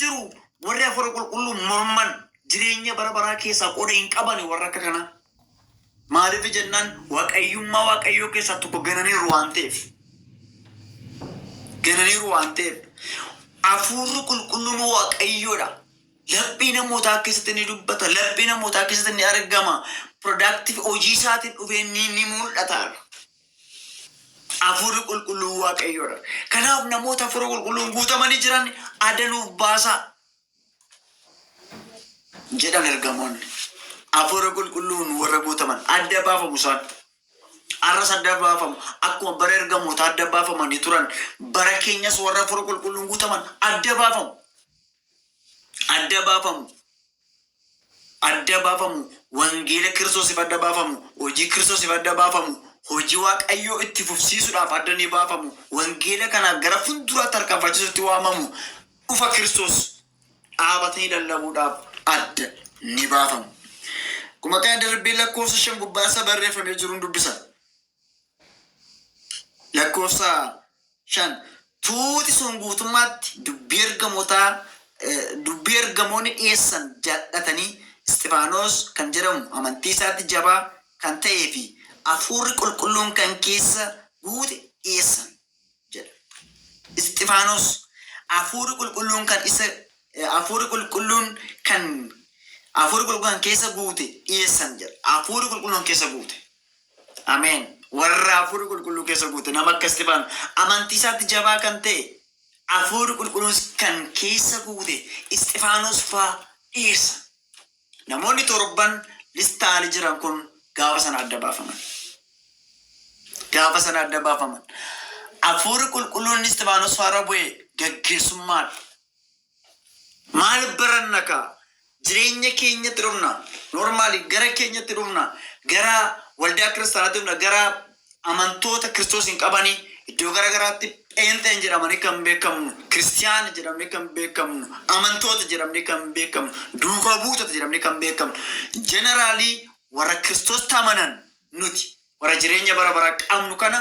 jiru warri hafuura qulqulluu morman jireenya bara baraa keessaa qooda hin qaban warra akka kanaa. Maaliif jennaan waaqayyummaa waaqayyoo keessaa tokko gananiiru waan ta'eef. Gananiiru waan ta'eef. Hafuurri qulqulluun waaqayyoodha. Laphee namootaa keessatti ni dubbata. Laphee namootaa keessatti ni argama. Productive hojii isaatiin dhufee ni mul'ata. Hafuurri qulqulluun waaqayyoodha. Kanaaf namoota hafuura qulqulluun guutamanii jiran adda nuuf baasaa jedhan ergamoonni. Hafuura qulqulluun warra guutaman adda baafamu isaan. Arras adda baafamu. Akkuma bara ergamoota adda baafamanii turan, bara keenyas warra hafuura qulqulluun guutaman adda baafamu. Adda baafamu. Adda baafamu. Wangeela Kiristoosiif adda baafamu. Hojii Kiristoosiif adda baafamu. Hojii Waaqayyoo itti fufsiisuudhaaf adda ni baafamu. Wangeela kana gara fuulduraatti tarkaanfachiisutti waamamu. Dhufa Kiristoos dhaabatanii lallabuudhaaf adda ni baafamu. Akkuma kana darbee lakkoofsa 5 gubbaa isa barreeffamee jiruun dubbisa. Lakkoofsa 5, tuuti sun guutummaatti dubbii ergamootaa, dubbii ergamoonni dhiyeessan jaallatanii, Isxifaanos kan jedhamu amantii isaatti jabaa kan ta'ee fi hafuurri qulqulluun kan keessa guute dhiyeessan jedha. Isxifaanos hafuurri qulqulluun kan isa hafuurri qulqulluun kan hafuurri qulqulluun kan keessa guute dhiyeessan jedha. Hafuurri qulqulluun keessa guute. Ameen. Warra hafuurri qulqulluu keessa guute, nama akka Isxifaan amantii isaatti jabaa kan ta'e, hafuurri qulqulluun kan keessa guute Isxifaanos faa dhiyeessan. Namoonni torban listaanii jiran kun gaafa sana adda baafaman. Gaafa sana adda baafaman. Hafuurri qulqulluun Isxifaanos faarra bu'e gaggeessummaadha. Maal baranna kaa? Jireenya keenyatti dhufna. Normally gara keenyatti dhufna. Gara waldaa kiristaanaatti dhufna. Gara amantoota Kiristoos hin qabanii iddoo gara garaatti pheenxeen jedhamanii kan beekamnu, kiristiyaana jedhamanii kan beekamnu, amantoota jedhamanii kan beekamnu, duuka buutota jedhamanii kan beekamnu. Generally warra Kiristoos amanan nuti warra jireenya bara baraa qabnu kana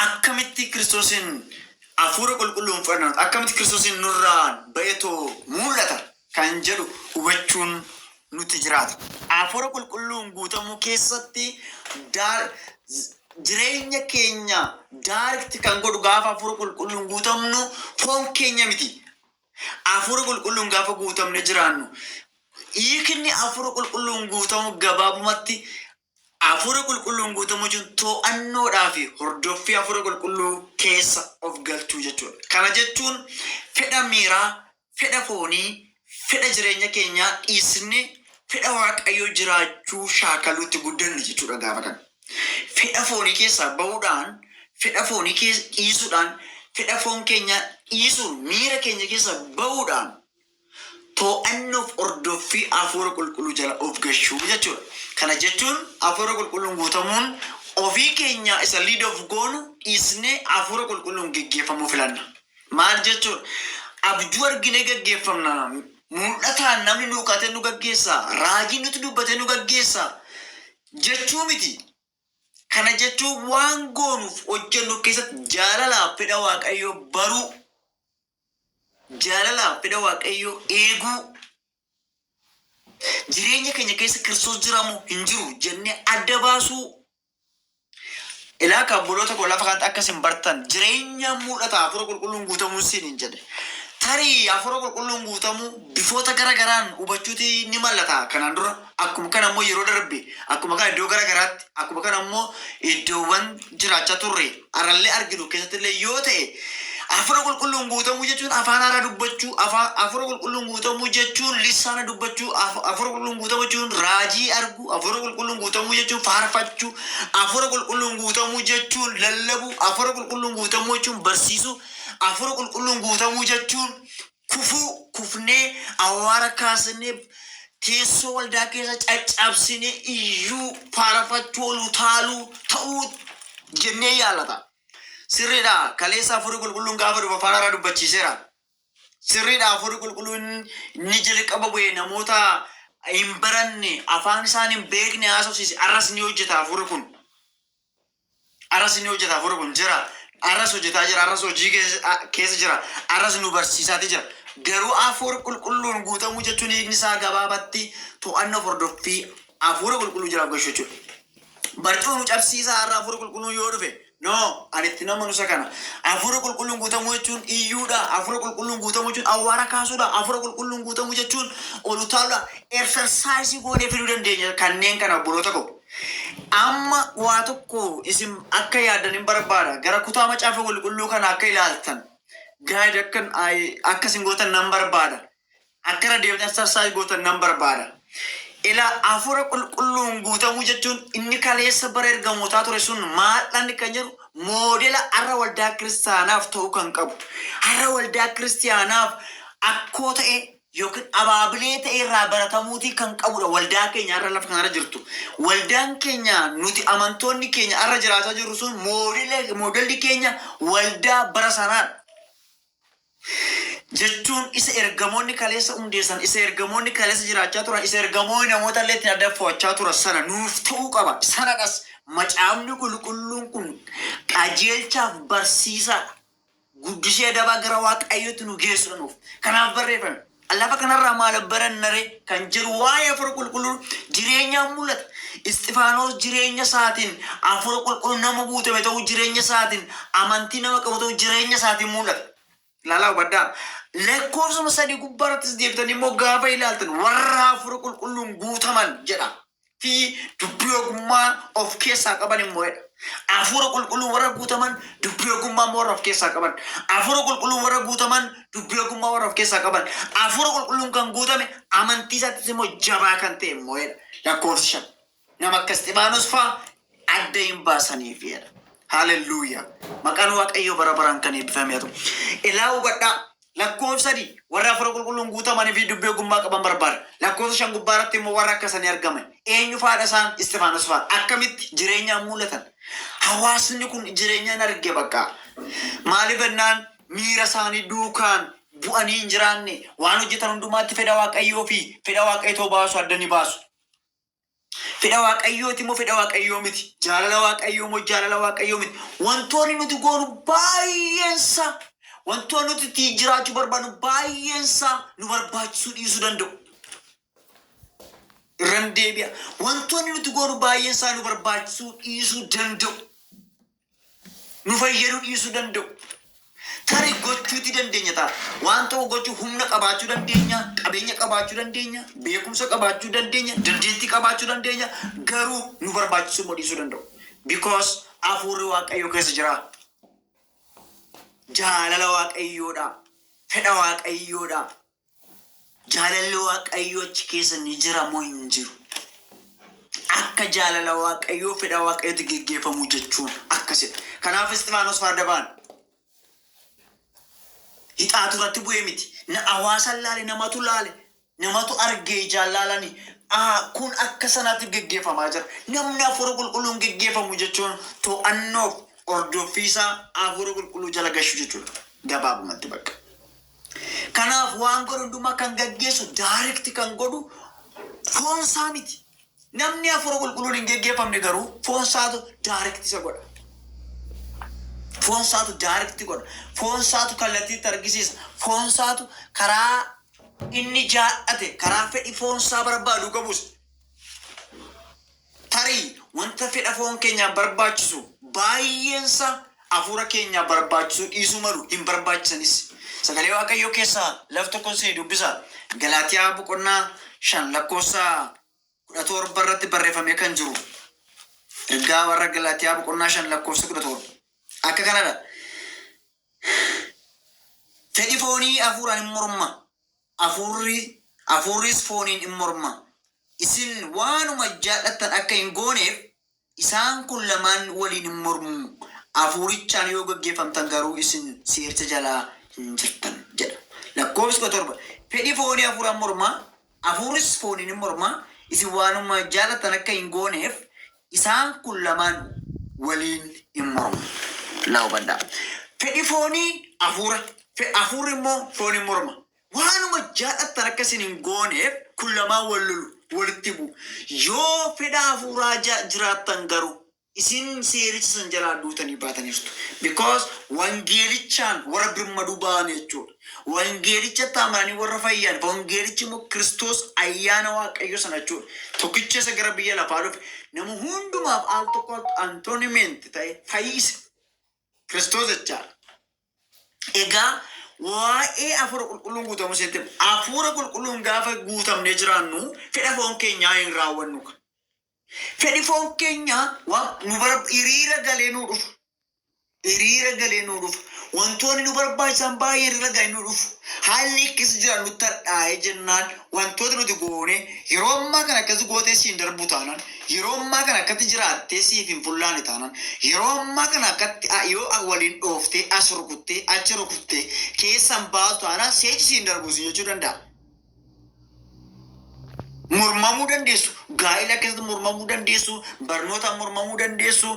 akkamitti Kiristoosin hafuura qulqulluun fudhanna, akkamitti Kiristoosin nurraan ba'etoo mul'ata kan jedhu hubachuun nuti jiraata. Hafuura qulqulluun guutamuu keessatti jireenya keenya direct kan godhu gaafa hafuura qulqulluun guutamnu foon keenya miti. Hafuura qulqulluun gaafa guutamne jiraannu, hiikni hafuura qulqulluun guutamu gabaabumatti hafuura qulqulluun guutamuu jechuun to'annoodhaa fi hordoffii hafuura qulqulluu keessa of galchuu jechuudha. Kana jechuun fedha miiraa, fedha foonii, fedha jireenya keenyaa dhiisnee fedha waaqayyoo jiraachuu shaakaluutti guddanne jechuudha gaafa kana. Fedha foonii keessaa bahuudhaan, fedha foonii keessa dhiisuudhaan, fedha foon keenyaa dhiisuun, miira keenya keessa bahuudhaan to'annoof hordoffii hafuura qulqulluu jala of gashuu jechuudha. Kana jechuun hafuura qulqulluun guutamuun ofii keenya isa lead of goonu dhiisnee hafuura qulqulluun geggeeffamuu filanna. Maal jechuudha? Abjuu arginee geggeeffamna. Mul'ataan namni nu kaatee nu gaggeessa. Raajii nuti dubbatee nu gaggeessa jechuu miti. Kana jechuun waan goonuuf hojjennu keessatti jaalalaaf fedha waaqayyoo baruu, jaalalaaf fedha waaqayyoo eeguu, jireenya keenya keessa Kiristoos jiramu hin jiru jennee adda baasuu. Ilaa kan obboloota koo, lafa kanatti akkas hin bartan, jireenya mul'ata hafuura qulqulluun guutamuu siin hin jedhe. Tarii hafuura qulqulluun guutamuu bifoota gara garaan hubachuuti ni mallata kanaan dura. Akkuma kana immoo yeroo darbe, akkuma kana iddoo gara garaatti, akkuma kana immoo iddoowwan jiraachaa turre arallee arginu keessatti illee yoo ta'e, hafuura qulqulluun guutamuu jechuun afaan haaraa dubbachuu, hafuura qulqulluun guutamuu jechuun lisaana dubbachuu, hafuura qulqulluun guutamuu jechuun raajii arguu, hafuura qulqulluun guutamuu jechuun faarfachuu, hafuura qulqulluun guutamuu jechuun lallabuu, hafuura qulqulluun guutamuu jechuun barsiisuu, hafuura qulqulluun guutamuu jechuun kufuu, kufnee awwaara kaasnee teessoo waldaa keessa caccabsinee iyyuu, faarfachuu, ol utaaluu ta'uu jennee yaalata. Sirriidha. Kaleessa hafuurri qulqulluun gaafa dhufu afaan haaraa dubbachiiseera. Sirriidha. Hafuurri qulqulluun inni jalqaba bu'ee namoota hin baranne, afaan isaan hin beekne haasofsiise. Arras ni hojjeta hafuurri kun. Arras ni hojjeta, hafuurri kun jira. Arras hojjetaa jira. Arras hojii keessa jira. Arras nu barsiisaati jira. Garuu hafuura qulqulluun guutamuu jechuun hiikni isaa gabaabatti to'annoo hordoffii hafuura qulqulluu jiraaf gochuu jechuudha. Barcuma nu cabsiisaa har'a hafuura qulqulluun yoo dhufe, no, ani itti nama nusa kana. Hafuura qulqulluun guutamuu jechuun iyyuudha. Hafuura qulqulluun guutamuu jechuun awwaara kaasuudha. Hafuura qulqulluun guutamuu jechuun ol utaaluudha. Exercise goonee fiduu dandeenya kanneen kana, obboloota koo. Amma waa tokko isin akka yaaddan hin barbaada. Gara kutaa macaafa qulqulluu kana akka ilaaltan, guide akka isin gootan nan barbaada. Akka irra deemtan exercise gootan nan barbaada. Ilaa, hafuura qulqulluun guutamuu jechuun inni kaleessa bara ergamootaa ture sun maaldhaan kan jedhu moodela har'a waldaa kiristaanaaf ta'uu kan qabu. Har'a waldaa kiristaanaaf akkoo ta'e yookiin abaabilee ta'e irraa baratamuutii kan qabudha waldaa keenya har'a lafa kanarra jirtu. Waldaan keenya nuti amantoonni keenya har'a jiraataa jirru sun moodelli keenya waldaa bara sanaadha. Jechuun isa ergamoonni kaleessa hundeessan, isa ergamoonni kaleessa jiraachaa turan, isa ergamoonni namoota illee ittiin adda fo'achaa turan sana nuuf ta'uu qaba. Sanadhas macaafni qulqulluun kun qajeelchaaf barsiisaadha. Guddisee adabaa gara Waaqayyootti nu geessudha nuuf. Kanaaf barreeffame. Lafa kanarraa maal barannare kan jedhu waa'ee hafuura qulqulluu jireenyaan mul'ata. Isxifaanos jireenya isaatiin hafuura qulqulluu nama guutame ta'uu, jireenya isaatiin amantii nama qabu ta'uu jireenya isaatiin mul'ata. Ilaalaa, hubadhaa. Lakkoofsuma 3 gubbaarrattis deebitanii immoo gaafa ilaaltan warra hafuura qulqulluun guutaman jedha. Fi dubbii ogummaa of keessaa qaban immoo jedha. Hafuura qulqulluu warra guutaman, dubbii ogummaa immoo warra of keessaa qaban. Hafuura qulqulluu warra guutaman, dubbii ogummaa warra of keessaa qaban. Hafuura qulqulluun kan guutame, amantii isaattis immoo jabaa kan ta'e immoo jedha. Lakkoofsi 5. Nama akka Isxifaanos fa'aa adda hin baasaniif jedha. Haalelluuyaa. Maqaan Waaqayyoo bara baraan kan eebbifame haa ta'u. Ilaa, hubadhaa. Lakkoofsa 3 warra hafuura qulqulluun guutamanii fi dubbii ogummaa qaban barbaada. Lakkoofsa 5 gubbaa irratti immoo warra akkasanii argaman. Eenyu faadha isaan? Isxifaanos faadha. Akkamitti jireenyaan mul'atan? Hawaasni kun jireenyaan arge bakka. Maaliif jennaan miira isaanii duukaan bu'anii hin jiraanne, waan hojjetan hundumaatti fedha Waaqayyoo fi fedha Waaqayyoo baasu adda ni baasu. Fedha Waaqayyooti moo fedha Waaqayyoo miti? Jaalala Waaqayyoo moo jaalala Waaqayyoo miti? Wantoonni nuti goonu baay'eensaa, wantoonni nuti ittiin jiraachuu barbaadnu baay'eensaa nu barbaachisuu dhiisuu danda'u. Irran deebi'a. Wantoonni nuti goonu baay'eensaa nu barbaachisuu dhiisuu danda'u. Nu fayyaduu dhiisuu danda'u. Tarii gochuuti dandeenya ta'a. Waan tokko gochuu humna qabaachuu dandeenya, qabeenya qabaachuu dandeenya, beekumsa qabaachuu dandeenya, dandeettii qabaachuu dandeenya, garuu nu barbaachisuu immoo dhiisuu danda'u. Because hafuurri Waaqayyoo keessa jira. Jaalala Waaqayyoodha. Fedha Waaqayyoodha. Jaalalli Waaqayyoo achi keessa ni jira moo hin jiru? Akka jaalala Waaqayyoo, fedha Waaqayyootti geggeeffamuu jechuun akkasidha. Kanaaf Isxifaanos farda ba'an. Hixaatu irratti bu'ee miti. Na hawaasan laale, namatu laale, namatu argee ijaan laalanii. Kun akka sanaatti geggeeffamaa jira. Namni hafuura qulqulluun geggeeffamu jechuun to'annoof hordoffiisaa hafuura qulqulluu jala gashuu jechuudha. Gabaabumatti bakka. Kanaaf waan godhu hundumaa kan gaggeessu, direct kan godhu foonsaa miti. Namni hafuura qulqulluun hin geggeeffamne garuu foonsaatu direct isa godha. Foonsaatu direct godha. Foonsaatu kallattiitti argisiisa. Foonsaatu karaa inni jaallate, karaa fedhi foonsaa barbaadu qabus. Tarii wanta fedha foon keenyaaf barbaachisu baay'eensa hafuura keenyaaf barbaachisuu dhiisuu malu, hin barbaachisanis. Sagalee Waaqayyoo keessaa laf tokko isin dubbisa. Galaatiyaa boqonnaa 5 lakkoofsa 17 irratti barreeffamee kan jiru. Ergaa warra Galaatiyaa boqonnaa 5 lakkoofsa 17. Akka kanadha. Fedhi foonii hafuuraan hin morma. Hafuurris fooniin in morma. Isin waanuma jaallattan akka hin gooneef isaan kun lamaan waliin hin mormu. Hafuurichaan yoo gaggeeffamtan garuu isin seericha jalaa hin jirtan jedha. Lakkoofsi 17. Fedhi foonii hafuuraan mormaa, hafuurris fooniin hin mormaa. Isin waanuma jaallattan akka hin gooneef isaan kun lamaan waliin hin mormu. Laa, hubadhaa. Fedhi foonii hafuura, hafuurri immoo fooniin morma. Waanuma jaallattan akka isin hin gooneef kun lamaan wal lolu, walitti bu'u. Yoo fedha hafuuraa jiraattan garuu Isin seericha san jalaa duutanii baataniirtu. Because wangeelichaan warra birmaduu ba'an jechuudha. Wangeelichatti amananii warra fayyan. Wangeelichi immoo Kiristoos ayyaana Waaqayyo sana jechuudha. Tokkicha isa gara biyya lafaa dhufe nama hundumaaf al tokko atonement ta'e fayyise. Kiristoos jechaadha. Egaa waa'ee hafuura qulqulluun guutamuu isinitti hima. Hafuura qulqulluun gaafa guutamnee jiraannu fedha foon keenyaa hin raawwannu. Fedhi foon keenyaa waan nu bar hiriira galee nuu dhufa. Hiriira galee nuu dhufa. Wantoonni nu barbaachisan baay'ee hiriira galee nuu dhufu. Haalli keessa jiran nutti hadhaa'ee jennaan wantoota nuti goone yeroo ammaa kana akkas gootee siin darbu taanaan, yeroo ammaa kana akkatti jiraattee siif hin fullaane taanaan, yeroo ammaa kana akkatti yoo waliin dhooftee as rukuttee achi rukuttee keessan baatu taanaan seechi siin darbu si jechuu danda'a. Mormamuu dandeessu. Gaa'ela keessatti mormamuu dandeessu. Barnootaan mormamuu dandeessu.